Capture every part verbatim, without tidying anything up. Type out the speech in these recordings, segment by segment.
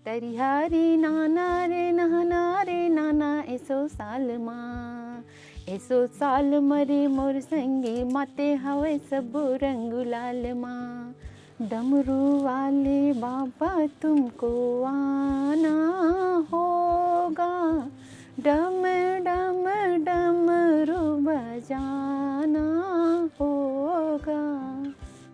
तरिहारी नाना रे नहना रे नाना, एसो साल मा, एसो साल मरे मोर संगी, माते हवे सबो रंग लाल मा। डमरू वाले बाबा तुमको आना होगा, डम डम डमरू बजाना होगा।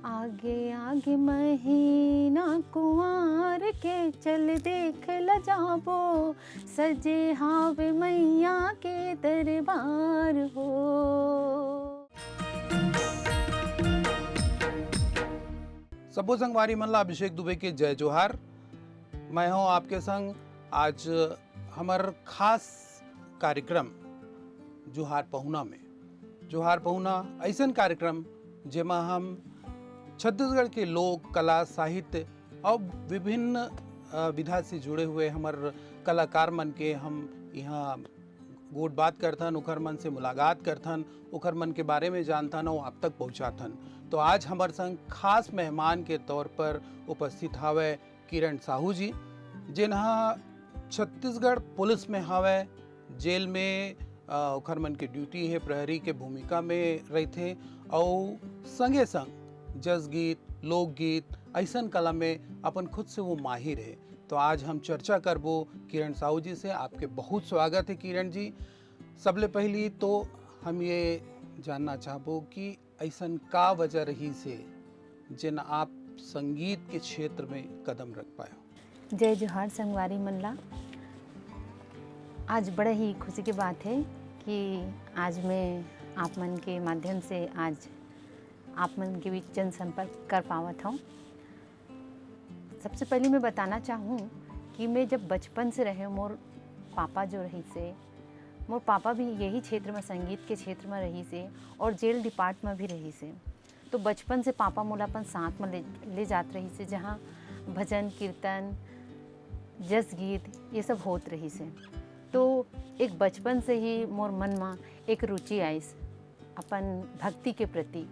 आगे आगे महीना कुंवार के, चल देख ल जाबो, सजे हावे मैया के दरबार हो। सबो संगवारी मन ला अभिषेक दुबे के जय जोहार। मैं हूं आपके संग। आज हमर खास कार्यक्रम जुहार पहुना में, जुहार पहुना ऐसन कार्यक्रम जेमा हम छत्तीसगढ़ के लोक कला, साहित्य और विभिन्न, अ, विधा से जुड़े हुए हमर कलाकार मन के हम यहाँ गोठ बात करथन, ओखर मन से मुलाकात करथन, ओखर मन के बारे में जानथन और आप तक पहुँचाथन। तो आज हमर संग खास मेहमान के तौर पर उपस्थित हवय किरण साहू जी, जेन ह छत्तीसगढ़ पुलिस में हवय, जेल में, अ, ओखर मन के ड्यूटी हे, प्रहरी के भूमिका में रहिथे, अउ संगे संग जसगीत, लोकगीत, अइसन कला में अपन खुद से वो माहिर हे। तो आज हम चर्चा करबो किरण साहू जी से। आपके बहुत स्वागत है किरण जी। सबले पहली तो हम ये जानना चाहबो कि अइसन का वजह रहिस हे जेन आप संगीत के क्षेत्र में कदम रख पाए हो? जय जोहार संगवारी मन ला। आज बड़ा ही खुशी के बात है कि आज मैं आप मन के माध्यम से आज आप मन के बीच जनसंपर्क कर पावत हूँ। सबसे पहले मैं बताना चाहूँ कि मैं जब बचपन से रहे, मोर पापा जो रहिस हे, मोर पापा भी यही क्षेत्र में, संगीत के क्षेत्र में रहिस हे और जेल डिपार्ट में भी रहिस हे। तो बचपन से पापा मोला अपन साथ में ले, ले जात रहिस हे, जहाँ भजन, कीर्तन, जसगीत, ये सब होत रहिस हे। तो एक बचपन से ही मोर मन में एक रुचि आइस अपन भक्ति के प्रति।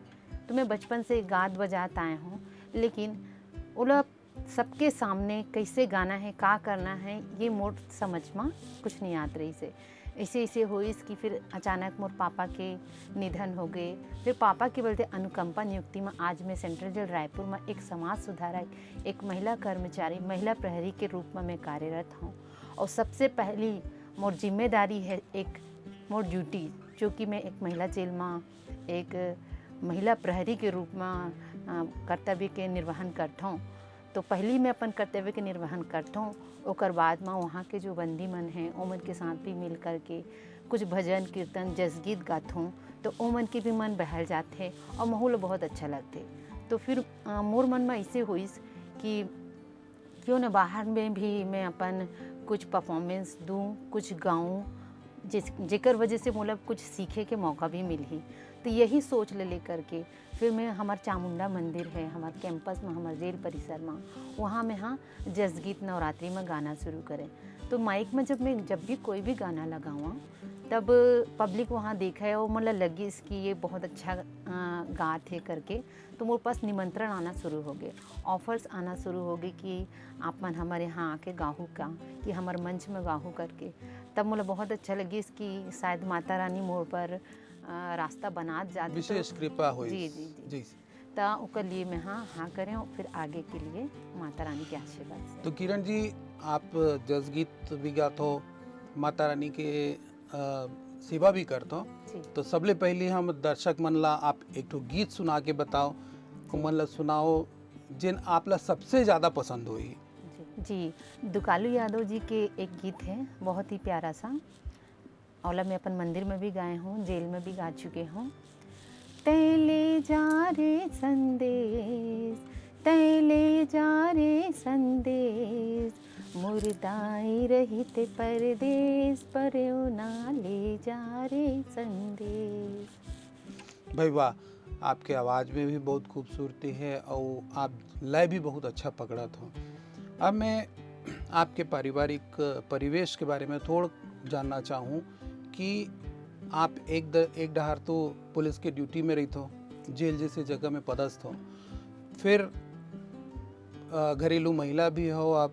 तो मैं बचपन से गात बजात आए हूँ, लेकिन ओला सबके सामने कैसे गाना है, का करना है, ये मोर समझ में कुछ नहीं आत रहिस हे। ऐसे ऐसे होइस कि फिर अचानक मोर पापा के निधन हो गए। फिर पापा के बलते अनुकंपा नियुक्ति में आज मैं सेंट्रल जेल रायपुर में एक समाज सुधारक, एक महिला कर्मचारी, महिला प्रहरी के रूप में मैं कार्यरत हूँ। और सबसे पहली मोर जिम्मेदारी है, एक मोर ड्यूटी, जो कि मैं एक महिला जेल में एक महिला प्रहरी के रूप में, अ, कर्तव्य के निर्वहन करथौं। तो पहली मैं अपन कर्तव्य के निर्वहन करथौं, ओकर बाद में वहाँ के जो बंदी मन हैं, ओमन के साथ भी मिल करके कुछ भजन, कीर्तन, जसगीत गाथौं, तो ओमन के भी मन बहल जाथे और महू ल बहुत अच्छा लगथे। तो फिर, अ, मोर मन में ऐसे होइस कि क्यों न बाहर में भी मैं अपन कुछ परफॉर्मेंस दूँ, कुछ गाऊँ, जिस, जेकर वजह से मोला कुछ सीखे के मौका भी मिलही। तो यही सोच ले लेकर के फिर मैं, हमार चामुंडा मंदिर है, हमार कैंपस में, हमार जेल परिसर में, वहाँ मैं, हाँ, जसगीत नवरात्रि में गाना शुरू करें। तो माइक में जब मैं, जब भी कोई भी गाना लगाऊँ, तब पब्लिक वहाँ देखे और मोला लगिस कि ये बहुत अच्छा, अ, गात है करके। तो मोर पास निमंत्रण आना शुरू हो गए, ऑफर्स आना शुरू हो गए कि आप मन हमारे यहाँ आके गाहू का, कि हमारे मंच में गाहू करके। तब मोला बहुत अच्छा लगिस कि शायद माता रानी मोर पर, अ, रास्ता बनात जात हे। विशेष तो कृपा होइस। जी, जी, जी। जी। त ओकर लिए मैं हाँ, हाँ करें और फिर आगे के लिए माता रानी के आशीर्वाद से। तो किरण जी, आप जसगीत भी गात हो, माता रानी के, अ, सेवा भी करत हो। जी। तो सबले पहले हम दर्शक मन ला आप एक ठो गीत सुना के बताओ, जी। ओमन ला सुनाओ, जेन आप ला सबसे ज्यादा पसंद होही। जी। जी, दुकालू यादव जी के एक गीत है, बहुत ही प्यारा सा, ओला मैं अपन मंदिर में भी गाए हूँ, जेल में भी गा चुके हूँ। तैं ले जा रे संदेश, तैं ले जा रे संदेश, मुर्दाई रहित परदेश, परेव ना ले जा रे संदेश। भाई वाह, आपके आवाज़ में भी बहुत खूबसूरती है और आप लय भी बहुत अच्छा पकड़त हो। अब मैं आपके पारिवारिक परिवेश के बारे में थोड़ जानना चाहूँ कि आप एक द-, एक डहार तो पुलिस के ड्यूटी में रहित हो, जेल जैसे जगह में पदस्थ हो, फिर, अ, घरेलू महिला भी हो आप,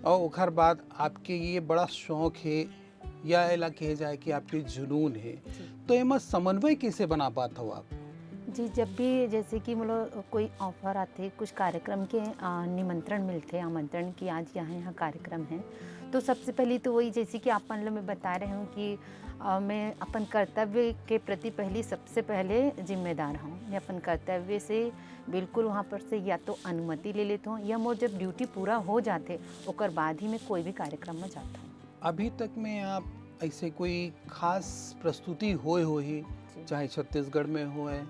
और ओखर बाद आपके ये बड़ा शौक है, या एला कहे जाए कि आपके जुनून है, तो एमा समन्वय कैसे बना पात हो आप? जी, जब भी जैसे कि मतलब कोई ऑफर आथे, कुछ कार्यक्रम के अ, निमंत्रण मिलथे, आमंत्रण कि आज यहाँ यहाँ कार्यक्रम है, तो सबसे पहली तो वही, जैसे कि आप मन ल मैं बता रहे हूँ कि अ, मैं अपन कर्तव्य के प्रति पहली, सबसे पहले जिम्मेदार हूँ। मैं अपन कर्तव्य से बिल्कुल वहाँ पर से या तो अनुमति ले लेता हूँ, या मोर जब ड्यूटी पूरा हो जाथे, ओकर बाद ही मैं कोई भी कार्यक्रम में जाता हूँ। अभी तक में आप ऐसे कोई खास प्रस्तुति होए होही, चाहे छत्तीसगढ़ में होए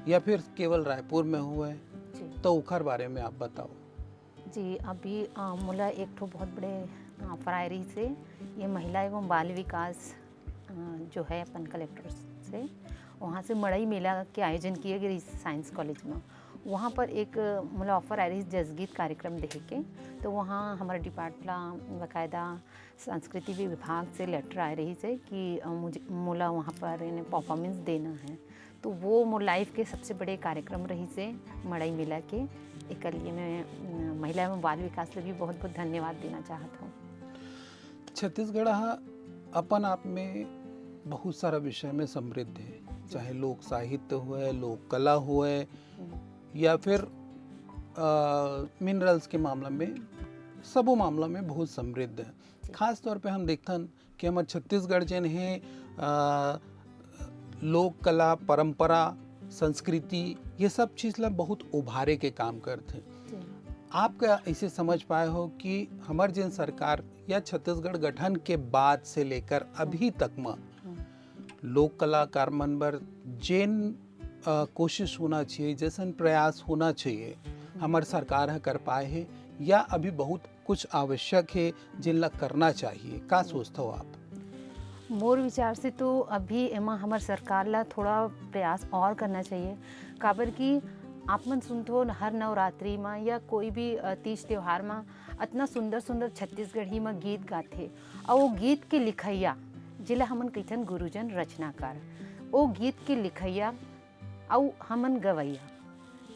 या फिर केवल रायपुर में होए, जी। तो ओखर बारे में आप बताओ। जी, अभी अ, मोला एक ठो बहुत बड़े ऑफर आए रहिस हे, ये महिला एवं बाल विकास अ, जो है अपन कलेक्टर से, वहाँ से मड़ई मेला के आयोजन किए गए रहिस साइंस कॉलेज में। वहाँ पर एक अ, मोला ऑफर आए रहिस जसगीत कार्यक्रम देहे के, तो वहाँ हमारे डिपार्ट ला बाकायदा संस्कृति विभाग से लेटर आए रहिस हे कि अ, मुझे, मोला वहाँ पर यानी परफॉर्मेंस देना है। तो वो मोर लाइफ के सबसे बड़े कार्यक्रम रहिस हे मड़ई मेला के। एकर लिए मैं अ, महिला एवं बाल विकास ले भी बहुत बहुत धन्यवाद देना चाहत हूँ। छत्तीसगढ़ हा अपन आप में बहुत सारा विषय में समृद्ध है, चाहे लोक साहित्य होए, लोक कला होए, या फिर मिनरल्स के मामला में, सबो मामला में बहुत समृद्ध है। खास तौर पे हम देखथन कि हमर छत्तीसगढ़ जेन हे, अ, लोक कला, परंपरा, संस्कृति, ये सब चीज ला बहुत उभारे के काम करथे। जी। आप का ऐसे समझ पाए हो कि हमर जेन सरकार या छत्तीसगढ़ गठन के बाद से लेकर अभी तक म हम्म। लोक कलाकार मन बर जेन अ, कोशिश होना चाहिए, जैसन प्रयास होना चाहिए, हमर सरकार ह कर पाए हे, या अभी बहुत कुछ आवश्यक है जिन ला करना चाहिए? का सोचत हो आप? मोर विचार से तो अभी एमा हमर सरकार ला थोड़ा प्रयास और करना चाहिए, काबर कि आप मन सुनथो हर नवरात्रि म या कोई भी अ, तीज त्योहार म अतना सुंदर सुंदर छत्तीसगढ़ी म गीत गाथे, अउ वो गीत के लिखइया, जेला हमन कहिथन गुरुजन रचनाकार, वो गीत के लिखइया अउ हमन गवइया।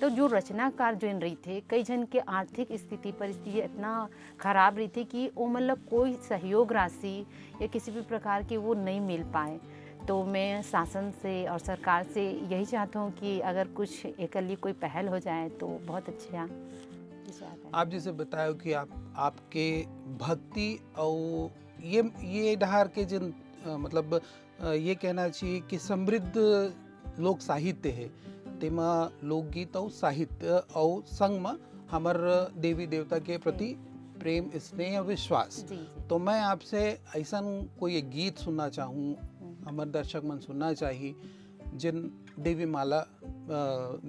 तो जो रचनाकार जोन रहिथे, कई झन के आर्थिक स्थिति परिस्थिति इतना खराब रहिथे कि ओमन ला कोई सहयोग राशि या किसी भी प्रकार के वो नहीं मिल पाए। तो मैं शासन से और सरकार से यही चाहता हूँ कि अगर कुछ एकर लिए कोई पहल हो जाए तो बहुत अच्छा विचार है। आप जैसे बतायो कि आप, आपके भक्ति और ये, ये डहार के जिन, अ, मतलब, अ, ये कहना चाहिए कि समृद्ध लोक साहित्य है, तेमा लोकगीत और साहित्य और संग म हमर देवी देवता के प्रति प्रेम, स्नेह और विश्वास। जी, जी। तो मैं आपसे ऐसन कोई एक गीत सुनना चाहूँ, हमर दर्शक मन सुनना चाही, जिन देवी माला, अ,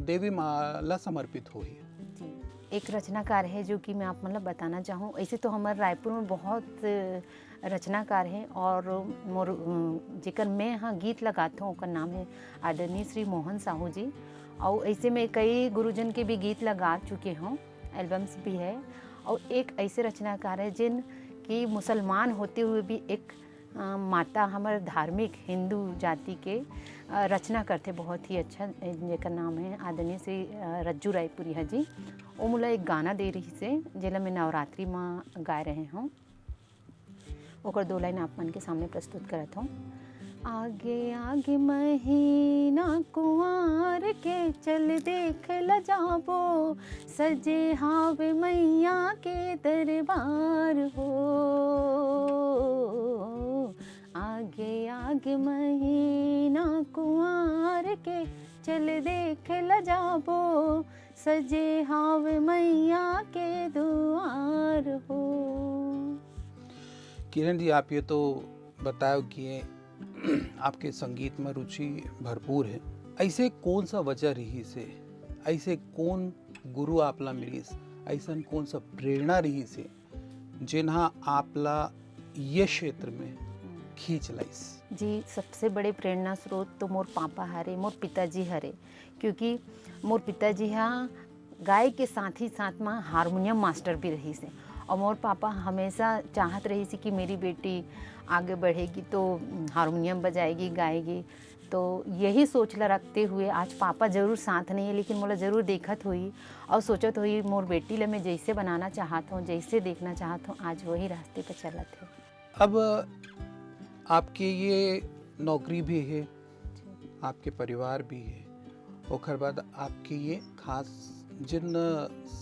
देवी माला समर्पित होही। जी, एक रचनाकार है जो कि मैं आप मतलब बताना चाहूँ। ऐसे तो हमर रायपुर में बहुत रचनाकार हैं और मोर, अ, जेकर मैं हाँ गीत लगात हूँ, ओकर नाम है आदरणीय श्री मोहन साहू जी। और ऐसे में कई गुरुजन के भी गीत लगा चुके हूँ, एल्बम्स भी है। और एक ऐसे रचनाकार है जिन कि मुसलमान होते हुए भी एक, अ, माता हमर धार्मिक हिंदू जाति के, अ, रचना करथे बहुत ही अच्छा, जेकर नाम है आदरणीय श्री, अ, रज्जू रायपुरिया जी। वो मोला एक गाना दे रहिस हे, जेला मैं नवरात्रि म गाए रहे हूँ। ओकर दो लाइन आप मन के सामने प्रस्तुत करत हूँ। आगे आगे महीना कुंवार के, चल देख ल जाबो, सजे हावे मैया के दरबार हो। आगे आगे महीना कुंवार के, चल देख ल जाबो, सजे हावे मैया के दुआर हो। किरण जी, आप ये तो बताओ कि ये आपके संगीत में रुचि भरपूर है, ऐसे कौन सा वजह रहिस हे, ऐसे कौन गुरु आप ला मिलिस, ऐसन कौन सा प्रेरणा रहिस हे, जेन हा आप ला ये क्षेत्र में खींच लाइस? जी, सबसे बड़े प्रेरणा स्रोत तो मोर पापा हरे, मोर पिताजी हरे, क्योंकि मोर पिताजी हा गाय के साथ ही साथ में हारमोनियम मास्टर भी रहिस हे। और मोर पापा हमेशा चाहत रहिस हे कि मेरी बेटी आगे बढ़ेगी तो हारमोनियम बजाएगी, गाएगी। तो यही सोच ला रखते हुए आज पापा जरूर साथ नहीं है, लेकिन मोला जरूर देखत होई और सोचत होई, मोर बेटी ला मैं जैसे बनाना चाहत हूँ, जैसे देखना चाहत हूँ, आज वही रास्ते पर चलत है। अब आपके ये नौकरी भी है, आपके परिवार भी है, ओकर बाद आपके ये खास जिन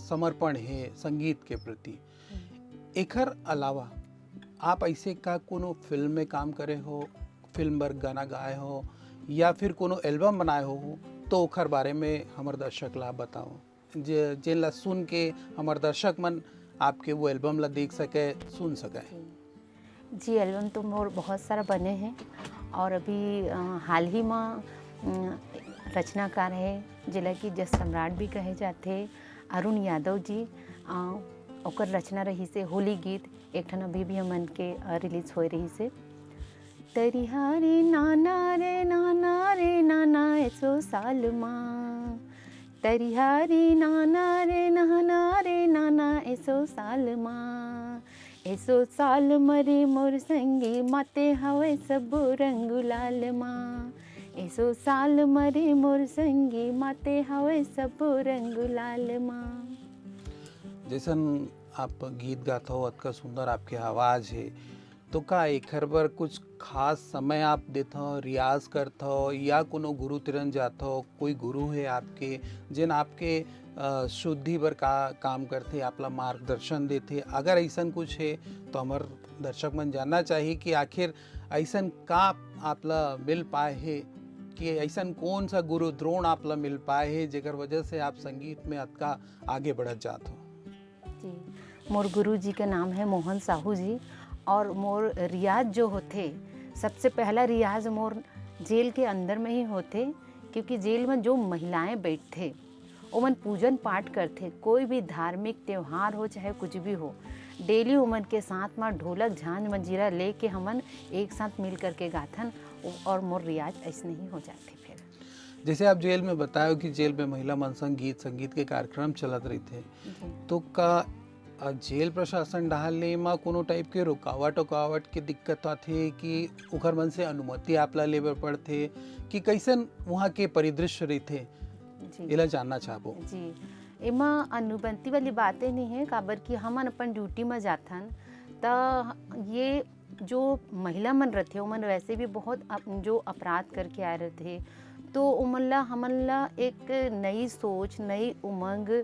समर्पण है संगीत के प्रति, एकर अलावा आप ऐसे का कोनो फिल्म में काम करे हो, फिल्म बर गाना गाए हो, या फिर कोनो एल्बम बनाए हो, तो ओकर बारे में हमर दर्शक ला बताओ, जे जेन ला सुन के हमर दर्शक मन आपके वो एल्बम ला देख सके, सुन सके। जी, एल्बम तो मोर बहुत सारा बने हैं और अभी अ, हाल ही में अम, रचनाकार है, जेला कि जस सम्राट भी कहे जाथे, अरुण यादव जी। अ, ओकर रचना रही से होली गीत, एक ठन अभी भी हमन के रिलीज होए रही से। तरिहारी नाना रे नाना रे नाना, एसो साल मा। तरिहारी नाना रे नाना रे नाना, एसो साल मा। एसो साल मरे मोर संगी, माते हवे सबो रंग लाल मा। एसो साल मरे मोर संगी, माते हवे सबो रंग लाल मा। जैसन आप गीत गात हो, अतका सुंदर आपके आवाज है, तो का एखर बर कुछ खास समय आप देत हो, रियाज करत हो, या कोनो गुरु तिरन जात हो? कोई गुरु है आपके, जेन आपके अ, शुद्धि बर का काम करथे, आपला मार्गदर्शन देथे? अगर ऐसन कुछ है तो हमर दर्शक मन जानना चाहिए कि आखिर ऐसन का आपला मिल पाए है, कि ऐसन कौन सा गुरु द्रोण आपला मिल पाए है, जेकर वजह से आप संगीत में अतका आगे बढ़त जात हो? जी, मोर गुरु जी के नाम है मोहन साहू जी। और मोर रियाज जो होथे, सबसे पहला रियाज मोर जेल के अंदर में ही होथे, क्योंकि जेल में जो महिलाएं बैठथे, ओमन पूजन पाठ करथे, कोई भी धार्मिक त्योहार हो चाहे कुछ भी हो, डेली ओमन के साथ में ढोलक झांझ मंजीरा लेके हमन एक साथ मिल करके गाथन। और मोर रियाज ऐसने ही हो जाथे फिर। जैसे आप जेल में बतायो कि जेल में महिला मन संग गीत संगीत के कार्यक्रम चलत रहिथे, जी। तो का अ, जेल प्रशासन डहार ले एमा कोनो टाइप के रुकावट उकावट के दिक्कत आथे कि ओखर मन से अनुमति आप ला लेबर पड़थे कि कैसन वहाँ के परिदृश्य रहिथे, जी। एला जानना चाहबो। जी, एमा अनुमति वाली बातें नहीं है, काबर कि हमन अपन ड्यूटी में जाथन, त ये जो महिला मन रथे, ओमन वैसे भी बहुत अप-, जो अपराध करके आए रथे, तो ओमन ला, हमन ला एक नई सोच, नई उमंग,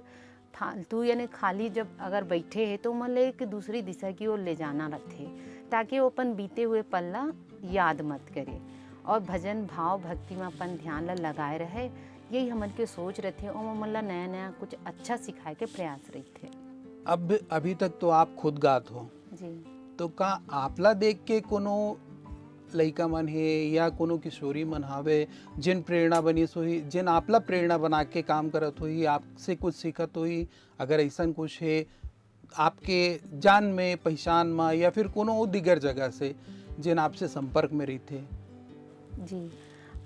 फालतू यानी खाली जब अगर बैठे हैं, तो ओमन ला एक दूसरी दिशा की ओर ले जाना रथे, ताकि वो अपन बीते हुए पल ला याद मत करे। और भजन, भाव, भक्ति में अपन ध्यान ला लगाए रहे, यही हमन के सोच रथे। और ओमन ला नया नया कुछ अच्छा सिखाए के प्रयास रहिथे। अब अभी तक तो आप खुद गात हो, जी। तो का आपला देख के कोनो लइका मन हे या कोनो किशोरी मन हावे, जिन प्रेरणा बनिस होही, जिन आपला प्रेरणा बना के काम करत होही, आपसे कुछ सीखत होही? अगर ऐसन कुछ हे आपके जान में, पहचान में या फिर कोनो दिगर जगह से, जिन आपसे संपर्क में रहिथे? जी,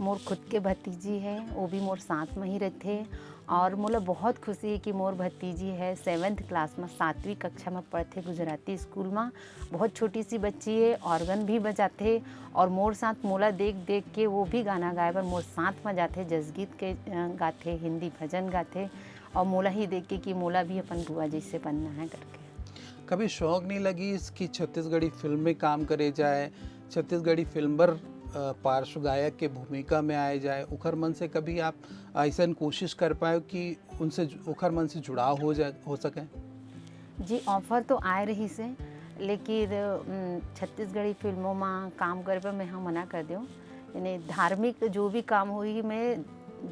मोर खुद के भतीजी है, वो भी मोर साथ में ही रहथे। और मोला बहुत खुशी है कि मोर भतीजी है, सेवन्थ क्लास में, सातवीं कक्षा में पढ़थे गुजराती स्कूल में। बहुत छोटी सी बच्ची है, ऑर्गन भी बजाथे और मोर साथ मोला देख देख के वो भी गाना गाए बर मोर साथ में जाथे, जसगीत के अ, गाथे, हिंदी भजन गाथे। और मोला ही देख के कि मोला भी अपन बुआ जैसे बनना है करके। कभी शौक नहीं लगिस कि छत्तीसगढ़ी फिल्म में काम करे जाए, छत्तीसगढ़ी फिल्म बर अ, पार्श्व गायक के भूमिका में आए जाए? ओखर मन से कभी आप ऐसन कोशिश कर पाए कि उनसे जु-, ओखर मन से जुड़ाव हो जाए, हो सके? जी, ऑफर तो आए रहिस हे, लेकिन उम, छत्तीसगढ़ी फिल्मों में काम करे पर मैं हाँ मना कर देव। यानी धार्मिक जो भी काम होही, मैं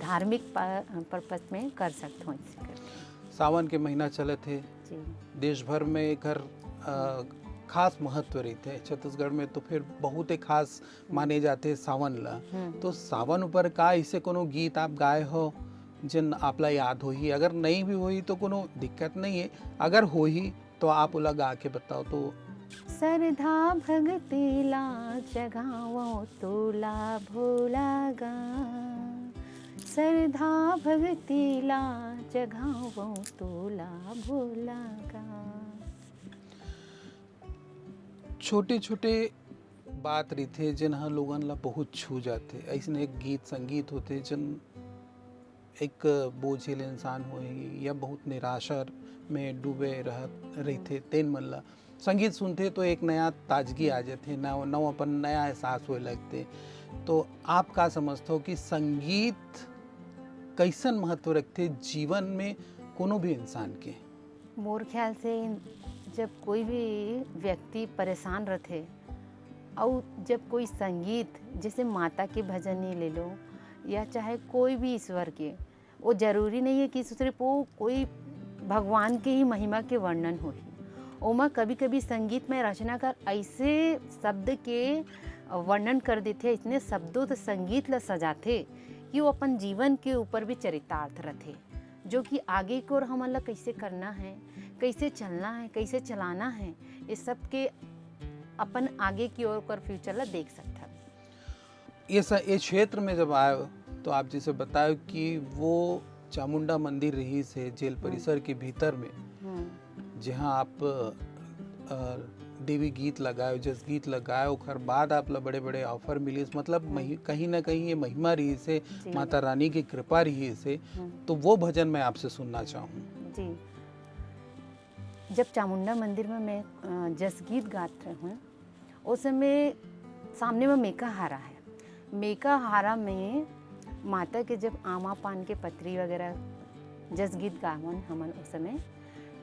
धार्मिक पर्पस में कर सकत हूँ, ऐसे करके। सावन के महीना चलत हे, जी। देश भर में एकर अ, खास महत्व रहिथे। छत्तीसगढ़ में तो फिर बहुत ही खास माने जाथे सावन ला। हम्म। तो सावन ऊपर का ऐसे कोनो गीत आप गाए हो जिन आपला याद होही? अगर नहीं भी होही तो कोनो दिक्कत नहीं है, अगर होही तो आप ओला गा के बताओ तो। सरधा भगती ला जगावो तोला भोला गा, सरधा भगती ला जगावो तोला भोला गा। छोटे छोटे बात रहिथे जेन ह लोगन ला बहुत छू जाथे। अइसन एक गीत संगीत होथे जेन एक बोझिल इंसान होही या बहुत निराशा में डूबे रहत रहिथे, तेन मन ला संगीत सुनथे तो एक नया ताजगी आ जाथे, नव नवापन, नया एहसास होए लगथे। तो आप का समझथो कि संगीत कइसन महत्व रखथे जीवन में कोनो भी इंसान के? मोर ख्याल से जब कोई भी व्यक्ति परेशान रथे, और जब कोई संगीत, जैसे माता के भजन ही ले लो, या चाहे कोई भी ईश्वर के, वो जरूरी नहीं है कि सिर्फ वो कोई भगवान के ही महिमा के वर्णन होही। ओमा कभी कभी संगीत में रचनाकार ऐसे शब्द के वर्णन कर देथे, इतने शब्दों से संगीत ला सजाथे कि वो अपन जीवन के ऊपर भी चरितार्थ रथे, जो कि आगे की ओर हमन ला कैसे करना है, कैसे चलना है, कैसे चलाना है, ये सब के अपन आगे की ओर कर फ्यूचर ला देख सकथन। ये स, ये क्षेत्र में जब आए तो आप जैसे बताए कि वो चामुंडा मंदिर रहिस हे जेल परिसर के भीतर में, हम्म, जहाँ आप अ, देवी गीत लगाए, जस गीत लगाए, ओकर बाद आप ला बड़े बड़े ऑफर मिलिस, मतलब मही, कहीं ना कहीं ये महिमा रहिस हे, जी। माता रानी की कृपा रहिस हे। हम्म। तो वो भजन मैं आपसे सुनना चाहूँ। जी, जब चामुंडा मंदिर में मैं अ, जस गीत गात रहूँ, उस समय सामने में मेका हारा है। मेका हारा में माता के जब आमा पान के पतरी वगैरह जस गीत गावन हमन उस समय,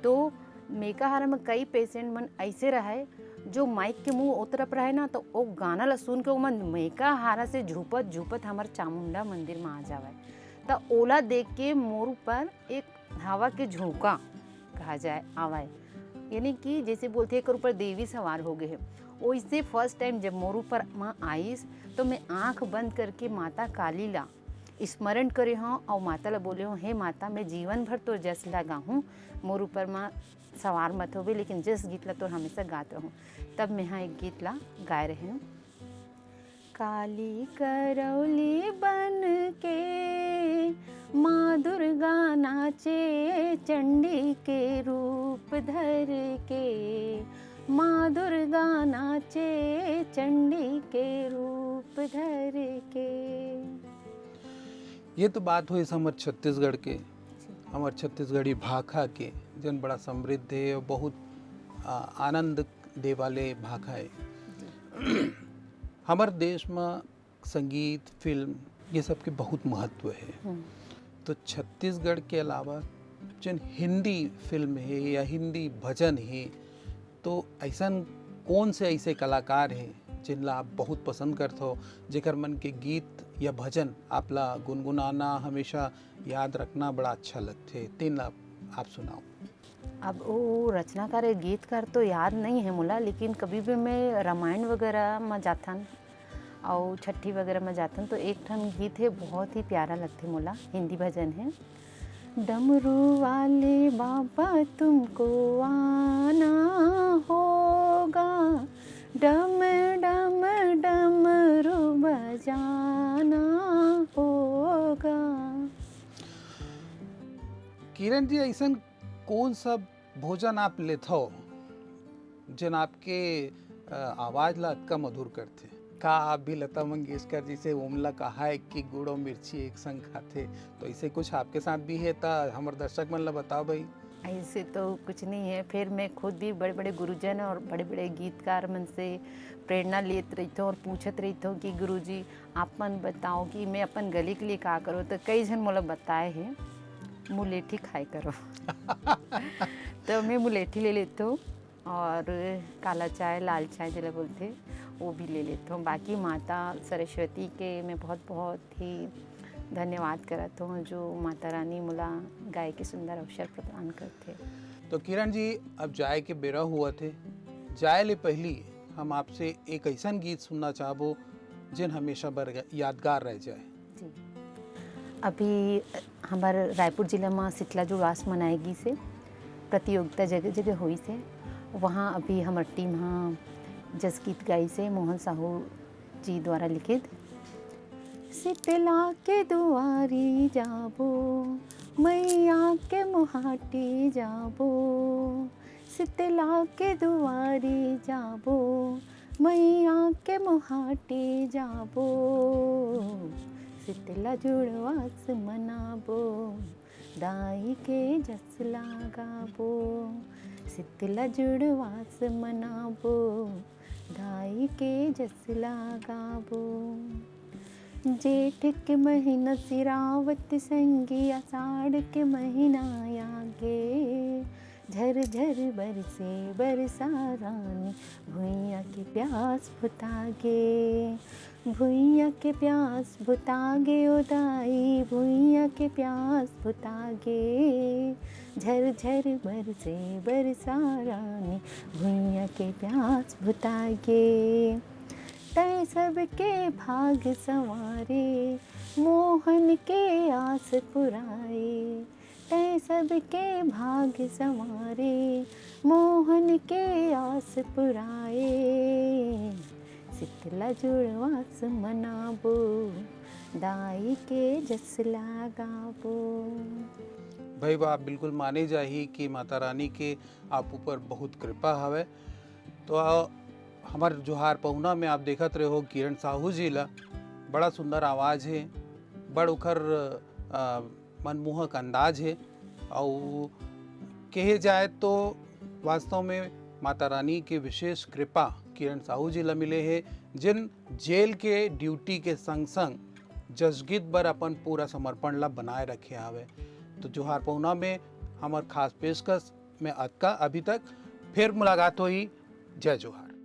तो मेका हारा में कई पेशेंट मन ऐसे रहे जो माइक के मुंह ओ तरफ रहे ना, तो वो गाना ला सुन के वो मन मेका हारा से झूपत झूपत हमार चामुंडा मंदिर में आ जावे। तो ओला देख के मोर ऊपर एक हवा के झोंका कहा जाए, आवाए, यानी कि जैसे बोलते एक ऊपर देवी सवार हो गए है। वैसे फर्स्ट टाइम जब मोर ऊपर माँ आइस, तो मैं आंख बंद करके माता काली ला स्मरण करे हूँ और माता ला बोले हूँ, "हे माता, मैं जीवन भर तो जस लगाहूँ, मोर ऊपर माँ सवार मत होवे, लेकिन जस गीत ला तो हमेशा गात रहूँ।" तब मैं यहाँ एक गीत ला गाए रहे हूँ। काली करौली बन के माँ दुर्गा नाचे चंडी के रूप धर के, माँ दुर्गा नाचे चंडी के रूप धर के। ये तो बात होइस हमर छत्तीसगढ़ के, हमर छत्तीसगढ़ी भाखा के, जन बड़ा समृद्ध हे और बहुत आ, आनंद दे वाले भाखा हे। हमर देश में संगीत, फिल्म, ये सब के बहुत महत्व हे। हम्म। तो छत्तीसगढ़ के अलावा जन हिंदी फिल्म हे या हिंदी भजन हे, तो ऐसन कौन से ऐसे कलाकार हे जिन ला आप बहुत पसंद करथो, जेकर मन के गीत या भजन आप ला गुनगुनाना, हमेशा याद रखना बड़ा अच्छा लगथे, तेन ला आप सुनाओ। अब वो रचनाकार या गीतकार तो याद नहीं है मोला, लेकिन कभी भी मैं रामायण वगैरह में जाथन और छट्ठी वगैरह में जाथन तो एक ठन गीत है, बहुत ही प्यारा लगथे मोला, हिंदी भजन है। डमरू वाले बाबा तुमको आना होगा, डम डम डमरू बजाना होगा। किरण जी, ऐसन कौन सा भोजन आप लेथव जेन आपके अ, आवाज ला अतका मधुर करथे? का आप भी लता मंगेशकर जी से ओमला कहा है कि गुड़ और मिर्ची एक संग खाथे, तो ऐसे कुछ आपके साथ भी है त हमर दर्शक मन ला बताओ भाई। ऐसे तो कुछ नहीं है। फिर मैं खुद भी बड़े बड़े गुरुजन और बड़े बड़े गीतकार मन से प्रेरणा लेत रहिथों और पूछत रहिथों कि गुरुजी, आप मन बताओ कि मैं अपन गले के लिए का करूँ। तो कई झन मोला बताए हैं, मुलेठी खाए करो। तो मैं मुलेठी ले लेती हूँ और काला चाय, लाल चाय जेला बोलथे, वो भी ले लेती हूँ। बाकी माता सरस्वती के मैं बहुत बहुत ही धन्यवाद करत हूँ, जो माता रानी मोला गाय के सुंदर अवसर प्रदान करथे। तो किरण जी, अब जाए के बेरा हुआ थे, जाए ले पहली हम आपसे एक ऐसन गीत सुनना चाहबो जेन हमेशा बर यादगार रह जाए। जी, अभी हमार रायपुर जिला में शीतला जुड़वास मनाए गिस हे, प्रतियोगिता जगह जगह होइस हे। वहाँ अभी हमार टीम हाँ जस गीत गाइस हे, मोहन साहू जी द्वारा लिखित। शीतला के दुआरी जाबो, मैया के मुहाटी जाबो, शीतला के दुआरी जाबो, मैया के मुहाटी जाबो, शीतला जुड़वास मनाबो, दाई के जस लगाबो। शीतला जुड़वास मनाबो, दाई के जस लगाबो। जेठ के महीना सिरावत संगी, आषाढ़ के महीना आगे। झर झर बरसे बरसा रानी, भुइया के प्यास बुतागे। भुइया के प्यास बुतागे ओ दाई, भुइया के प्यास बुतागे। झर झर बरसे बरसा रानी, भुइया के प्यास बुतागे। तैं सबके भाग संवारे, मोहन के आस पुराए। तैं सबके भाग संवारे, मोहन के आस पुराए। शीतला जुड़वास मनाबो, दाई के जस लगाबो। भाई वाह, बिल्कुल माने जाही कि माता रानी के आप ऊपर बहुत कृपा हवे। तो आ, हमर जोहार पहुना में आप देखत रहे हो किरण साहू जी ला, बड़ा सुंदर आवाज़ है, बड़ उखर आ, मनमोहक अंदाज है। और कहे जाए तो वास्तव में माता रानी के विशेष कृपा किरण साहू जी ला मिले है, जिन जेल के ड्यूटी के संग संग जसगीत बर अपन पूरा समर्पण ला बनाए रखे हवे। तो जोहार पहुना में हमर खास पेशकश में अतका। अभी तक फिर मुलाकात होही। जय जोहार।